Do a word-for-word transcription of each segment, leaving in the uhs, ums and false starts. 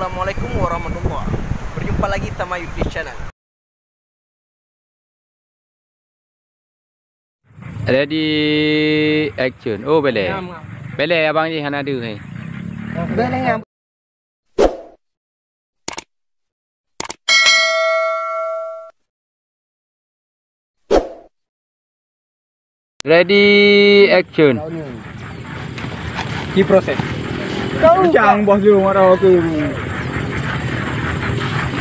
Assalamualaikum warahmatullahi. Berjumpa lagi sama YouTube channel. Ready, action. Oh, belek. Belek abang jih hana deuh, eh. Ready, action. Ki proses. Kau cang bos lu marah aku.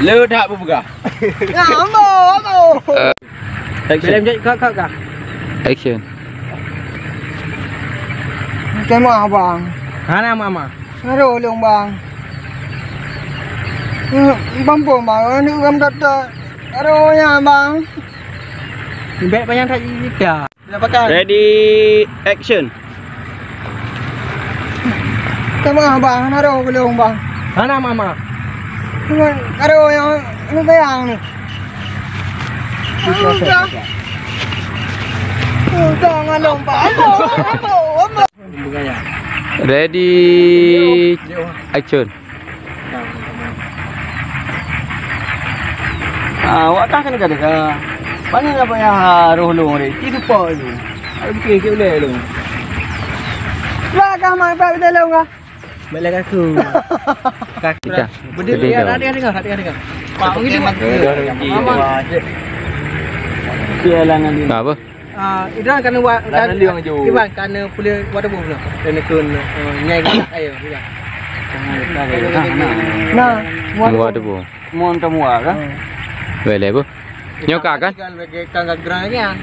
Le dak beugah. Ya, ambo, ambo. Action. Belum jadi kau, kau kah? Action. Minta maaf, Bang. Hana mama. Aduh, ulung, Bang. Eh, bang pun, Bang. Aduh, ram data. Aduh, ya, Bang. Bek panyang that cerita. Ready, action. Minta maaf, Bang. Aduh, ulung, Bang. Hana mama. Aduh, ya, lu bayang ni. Udah. Udah ngalong, Pak. Ambo, ambo, ambo. Ready, action. Ah, awak kah kena kata. Mana nak payah roh long ni? Ki support tu. Ada bikin sikit boleh long. Lah kah mai pak kita long kah? Balik aku. Kaki. Kita. Berdiri, ya, dengar, dengar, dengar. Pak, mungkin dia. Mama. Apa? Ah, Iban kan wa-, kan, Iban kan pulih waduh boh lah. Dan ikut, eh, nyai kan ayo, Iban. Nah, waduh boh. Mon temuwa kan? Boleh boh. Nyoe ka kan? Kan lagi kan gak gerang lagi kan.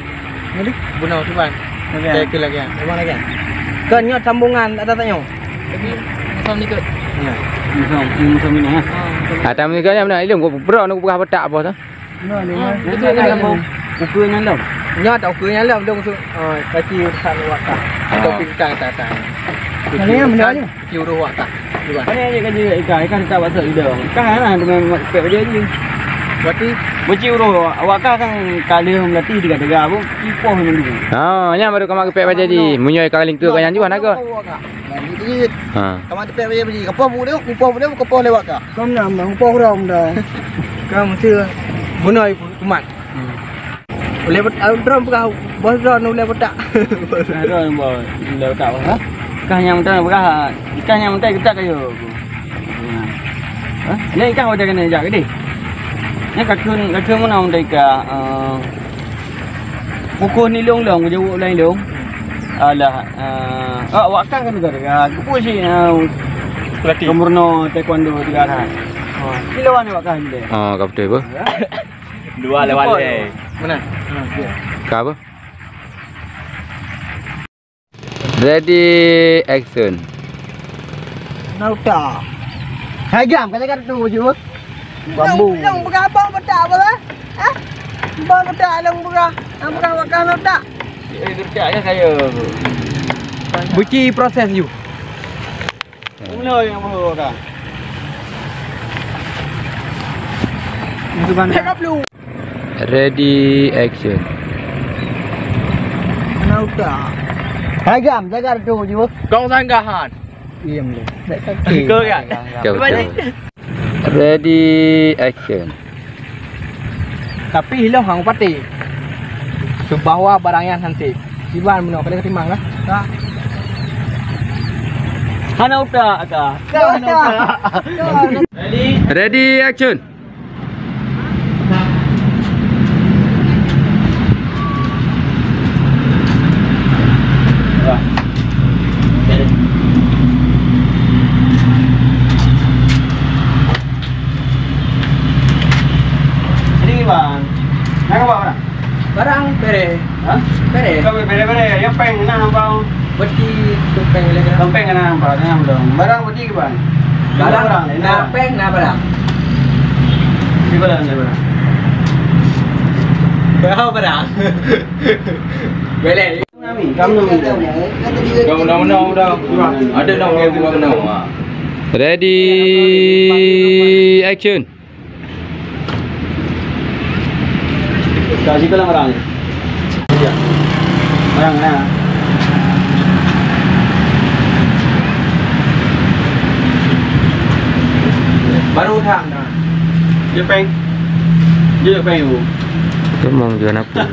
Jadi bunuh Iban. Lagi. Saya ke lagi kan. Iban lagi kan. Kan nyoe sambungan ada tanya. Tapi macam ni ke? Ya. Macam, macam ni ha. Ah, macam ni. Ada mungkin kan mana ilung gua berapa nak buka petak apa tu? Nah, ni, hmm, nah, betul, nah, kan, nah, kan. Ukur nyan lom. Nyoe tak ukur nyan lom, dong su-, ah, kaki rusak lewat tah. Ah. Atau pingkang tah, tah. Mana yang benda ni? Kaki uruh awak tah. Cuba. Mana yang kerja ikan, ikan tak masuk hidung. Ikan lah dengan pek baju ni. Berarti? Beci uruh awak kah kan kali melatih tiga-tiga pun. Ipoh ni dulu. Ha, nya baru kamak pek baju ni. Munyo ikan lingka kan yang jual naga. Awak kah? Nah, ni dia. Ha. Kamak pek baju ni. Kapal boleh, kupal boleh, kapal lewat kah? Kau nak bang, upah orang dah. Kau mesti bunuh kumat. Hmm. Ulèe bet-, ah, drone peugah, boh drone ulèe peutak. Nah, drone boh ulèe peutak boh, ha? Kah nyang meutai peugah, kah nyang meutai geutak kayu. Ha? Ni kah udah kena jak gede. Ni kakun, kakun mana meutai kah, eh, pukul ni long-long, jawuk lain long. Alah, eh, oh, awak kah kan negara. Kepui si, eh, Pelatih. Kemurno taekwondo tiga arah. Oh, kilo awak kah ni? Oh, ka beutôi boh. Ya. Dua lewat leh. Mana? Ha, dia. Ka apa? Ready, action. Nauta. Hai gam, kata-kata tu je. Bambu. Long, long, peugah apa petak apa lah? Ha? Apa petak long peugah? Yang peugah wakah nauta. Eh, kerja ya saya. Buci proses you. Mula yang bawa kan. Itu kan. Ready, action. Kena utak. Hai gam, jaga tu je. Kau sanggahan. Diam deh. Kau kan? Kau betul. Ready, action. Tapi ilong hang pati. Seubahwa barang nyan han sép. Iban bunoe ka lheueh timang lah. Ka. Hana utak ka. Ka hana utak. Ready, action. Wah. Jadi, Bang, nak bawa barang? Barang bere. Ha? Bere. Kau bere-bere, ya peng nah, Bang. Beti tu peng lagi. Peng nah, Bang, nah, Bang. Barang beti ke, Bang? Barang, barang, nah, nah. Peng, nah, barang. Di barang, di barang. Berapa barang? Boleh. Kamu, kamu. Kamu, kamu, kamu, kamu. Ada nak buat kamu, kamu. Ready, action. Ka sigoe lam rang. Ya. Rang na. Baru dah dah. Dia peng. Dia peng. Kemong jual apa?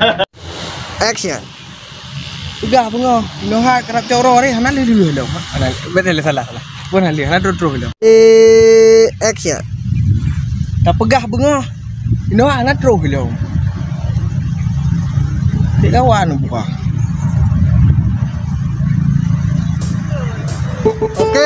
Action. Peugah beungoh, inoe hana karab coro deh, hana lheueh-lheueh lom. Hana, beutôi, salah, salah. Bukan hana lheueh, hana troh-troh lom. Eh, action. Tapeugah beungoh, inoe hana troh lom. Dek lawan buka. Oke.